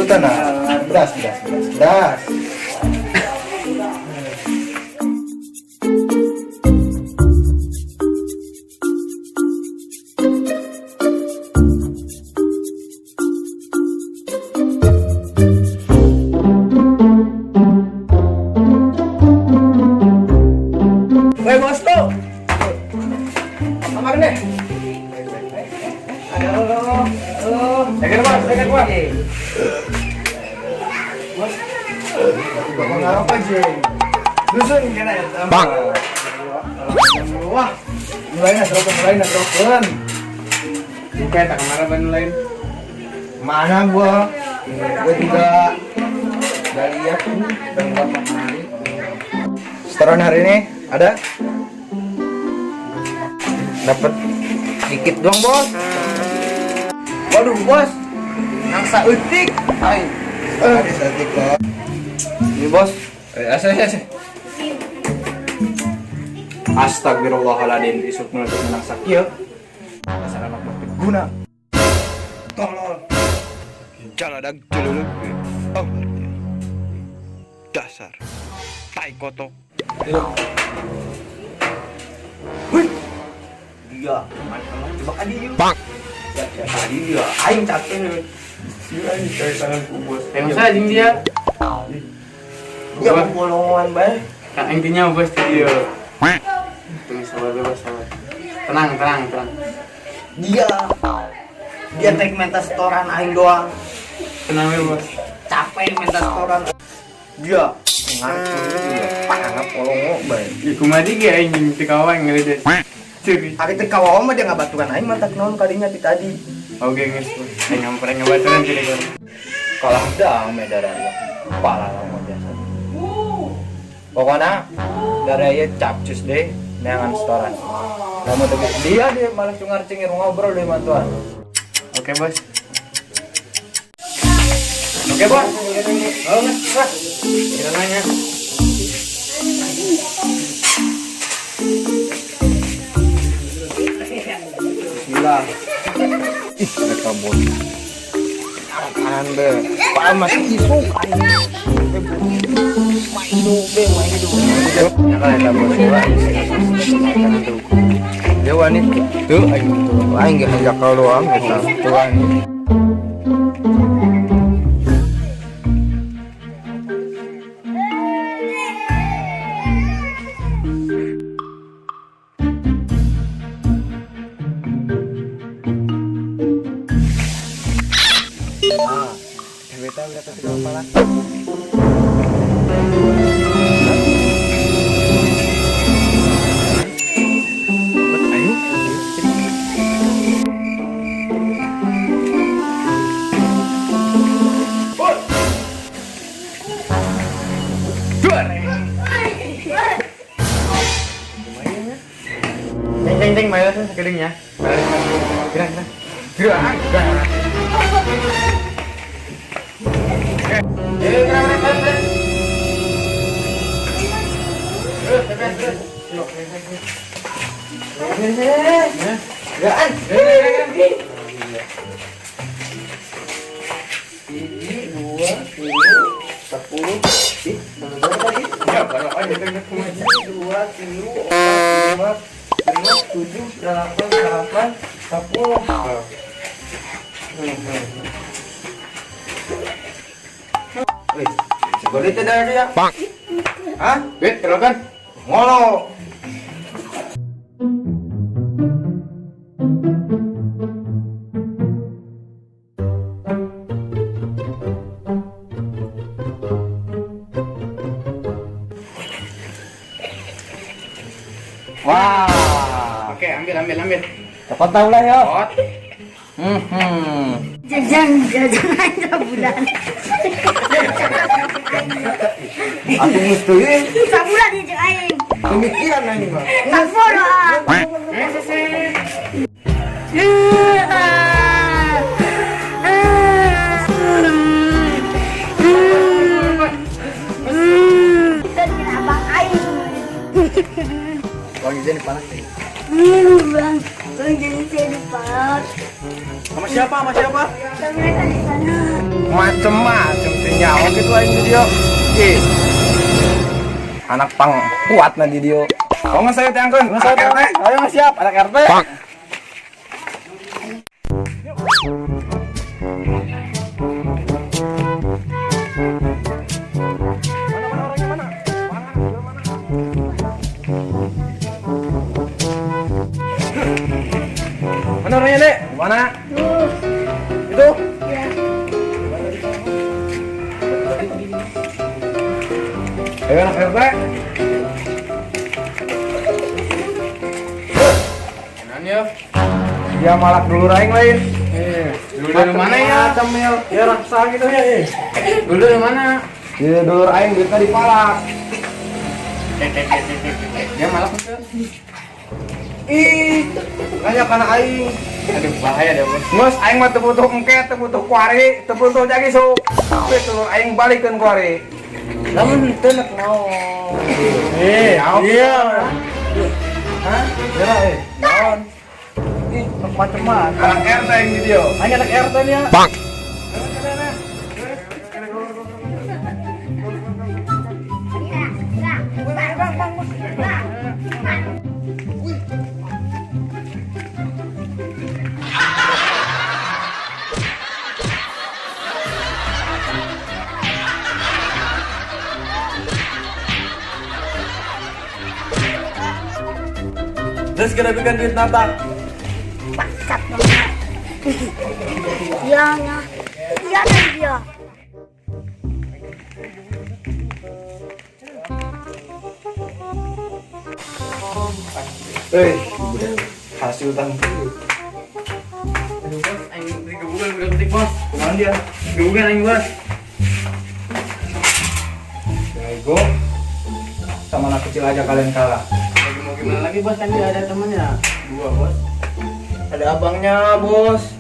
Tanah. Beras, beras, beras, beras. Woi bosku. Kamar nih. Halo, halo. Jaga bos, jaga bos. Bos. Bapak ngarep aja. Dusun kena ya. Bang. Wah. Mulai na, teropong, mulai na, teropong. Buka tak kemana ban lain. Mana gua? Gua juga gak lihat tuh dan berapa hari. Setoran hari ini ada? Dapat dikit doang, Bos. Waduh, Bos. Nangsa eutik. Aing. Eh, disetik loh. Ini, Bos. Eh, asa asa. Astagfirullahaladzim, isuk menutup menang sakieu. Dasar anak mah guna. Tolol. Jaladag jeluluk. Oh, dasar. Tai kotok. Wih. Dia, coba adi yuk. Bang. Ya, ya, tadi dia. Aing capek nih. Si aing cari tanganku bos. Yang saya jeung dia. Dia bolongan bae. Kan intinya bos dia. Tunggu sabar bebas sabar. Tenang, tenang, tenang. Dia. Dia tek minta setoran aing doang. Tenang ya bos. Capek minta setoran. Dia ngarep dia. Panggap polongo bae. Ih, kumaha ge aing jeung teu kawan ngeledes. Curi. Ari teh kawawa mah dia ngabaturan aing mah tak naon kadinya ti tadi. Oke geus bos. Aing ngampar ngabaturan curi bos. Kalah dang medaraya. Pala lama biasa. Pokoknya daraya capcus deh neangan setoran. Kamu tuh dia dia malah cungar cingir ngobrol deh mantuan. Oke bos. Oke bos. Oh, mas, Kita nanya. Bismillah. Ih, mereka bos. Kanan deh. Pak masih isuk aing. Main be, main hidup. Ya kan eta bos. Dia wani tuh aing tuh. Aing ge hanjakal doang eta. Tuh aing. Ah, beta udah kasih kepala. Ayo. Ceng ceng ceng, main aja sekelingnya. Gerak gerak. Gerak gerak. Eh, gerak gerak gerak. Terus terus terus. Gerak. Gerak. Hiji, dua, tilu, 10. Ih, bener tadi. Ya, baru aja tuh. Dua, tilu, empat, lima, lima, tujuh, delapan, delapan, 10. Wih, segede teh dari dia. Bang. Hah? Wait, kenalkan. Ngolo. Wah. Oke, ambil ambil ambil. Cepat tahu lah ya. Pot. Jajan, jajan aja bulan. Aku mesti Sabulan nih cek aing. pemikiran ini mah. Sapuluh ah. Abang aing. Bang Izen panas nih. Bang, bang jadi saya dipalak. Sama siapa? Sama siapa? Sama mereka di sana. Macem-macem teh nyawa gitu aing di dieu. Ih. Anak pang kuat na di dieu. Oh, nggak saya teangkeun. Anak RT. Ayo nggak siap, anak RT. Mana mana orangnya mana? Mana? Mana? Mana orangnya, Dek? Mana? Tuh. Itu. Ya. Ayo anak RT. Enak ya. Dia malak dulu aing lain. Dulu dari mana ya? Macam ya, ya raksa gitu ya. Eh. Dulu dari mana? Dia dulur aing duitnya dipalak. Dia malak tuh. Ih, nanya kana aing. Aduh, bahaya deh, Bos. Nges aing mah teu butuh engke, teu butuh kuari, teu butuh jagi sok. Tapi dulur aing balikeun kuari. Lamun henteu nek naon. Eh, iya. Hah? Geura eh. Naon? Ih, macem-macem. Anak RT yang di dieu. Aing anak RT nih ya. Bang, bang, bang. Terus kira bikin duit nata. Bangsat banget. Iya, nah. Iya, nah, dia. Eh, hasil tangkap. Aduh, Bos, aing digebukan udah ketik, Bos. Kumaha dia? Gebukan aing, Bos. Bego. Sama anak kecil aja kalian kalah. Lagi mau gimana lagi, Bos? Kan dia ada temennya. Dua, Bos. Ada abangnya, Bos.